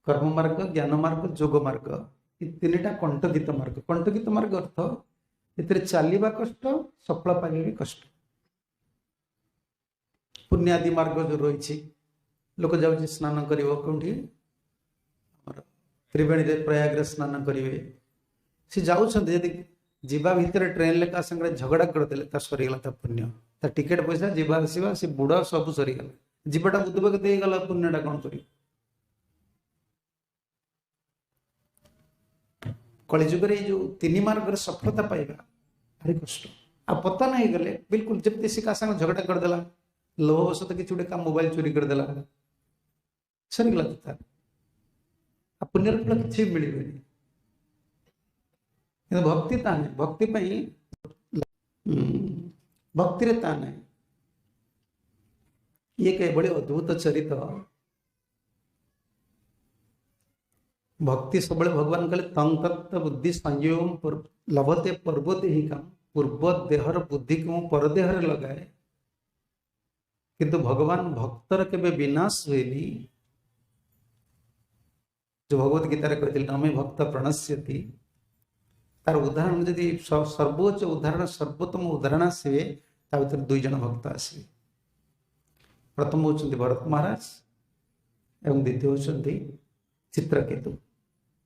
କର୍ମ ମାର୍ଗ, ଜ୍ଞାନ ମାର୍ଗ, ଯୋଗ ମାର୍ଗ, ଏ ତିନିଟା କଣ୍ଟକିତ ମାର୍ଗ। କଣ୍ଟକିତ ମାର୍ଗ ଅର୍ଥ ଏଥିରେ ଚାଲିବା କଷ୍ଟ, ସଫଳ ପାଇବା ବି କଷ୍ଟ। ପୁଣ୍ୟାଦି ମାର୍ଗ ଯୋଉ ରହିଛି, ଲୋକ ଯାଉଛି ସ୍ନାନ କରିବ କେଉଁଠି, ଆମର ତ୍ରିବେଣୀରେ ପ୍ରୟାଗରେ ସ୍ନାନ କରିବେ, ସେ ଯାଉଛନ୍ତି। ଯଦି ଯିବା ଭିତରେ ଟ୍ରେନରେ କାହା ସାଙ୍ଗରେ ଝଗଡ଼ା କରିଦେଲେ, ତା ସରିଗଲା ତା ପୁଣ୍ୟ, ତା ଟିକେଟ ପଇସା, ଯିବା ଆସିବା, ସେ ବୁଡ଼ ସବୁ ସରିଗଲା। ଯିବାଟା ବୁଧବାକୁ ଦେଇଗଲା, ପୁଣ୍ୟଟା କଣ କରିବ? କଳିଯୁଗରେ ଏଇ ଯୋଉ ତିନି ମାର୍ଗରେ ସଫଳତା ପାଇବା ଭାରି କଷ୍ଟ। ଆଉ ପତନ ହେଇଗଲେ ବିଲକୁଲ, ଯେମିତି ସେ କାହା ସାଙ୍ଗରେ ଝଗଡ଼ା କରିଦେଲା, ଲୋଭବଶତଃ କିଛି ଗୋଟେ କାହା ମୋବାଇଲ ଚୋରି କରିଦେଲା, ସରିଗଲା ତ ତାର, ଆଉ ପୁଣ୍ୟର ଫଳ କିଛି ବି ମିଳିବନି। କିନ୍ତୁ ଭକ୍ତି ତା ନାହିଁ। ଭକ୍ତି ପାଇଁ ଭକ୍ତିରେ ତା ନାହିଁ। ଇଏ ଏକ ଏଭଳି ଅଦ୍ଭୁତ ଚରିତ। ଭକ୍ତି ସବୁବେଳେ ଭଗବାନ କହିଲେ ତଂ ତତ୍ତ ବୁଦ୍ଧି ସଂଯୋଗ ଲଭତେ ପର୍ବଦେହିକାମ, ପୂର୍ବ ଦେହର ବୁଦ୍ଧିକୁ ମୁଁ ପରଦେହରେ ଲଗାଏ, କିନ୍ତୁ ଭଗବାନ ଭକ୍ତର କେବେ ବିନାଶ ହୁଏନି। ଯୋଉ ଭଗବତ ଗୀତାରେ କହିଥିଲେ ନମେ ଭକ୍ତ ପ୍ରଣଶ୍ୟତି, ତାର ଉଦାହରଣ ଯଦି ସର୍ବୋଚ୍ଚ ଉଦାହରଣ, ସର୍ବୋତ୍ତମ ଉଦାହରଣ ଆସିବେ, ତା ଭିତରେ ଦୁଇ ଜଣ ଭକ୍ତ ଆସିବେ। ପ୍ରଥମ ହେଉଛନ୍ତି ଭରତ ମହାରାଜ ଏବଂ ଦ୍ୱିତୀୟ ହେଉଛନ୍ତି ଚିତ୍ରକେତୁ।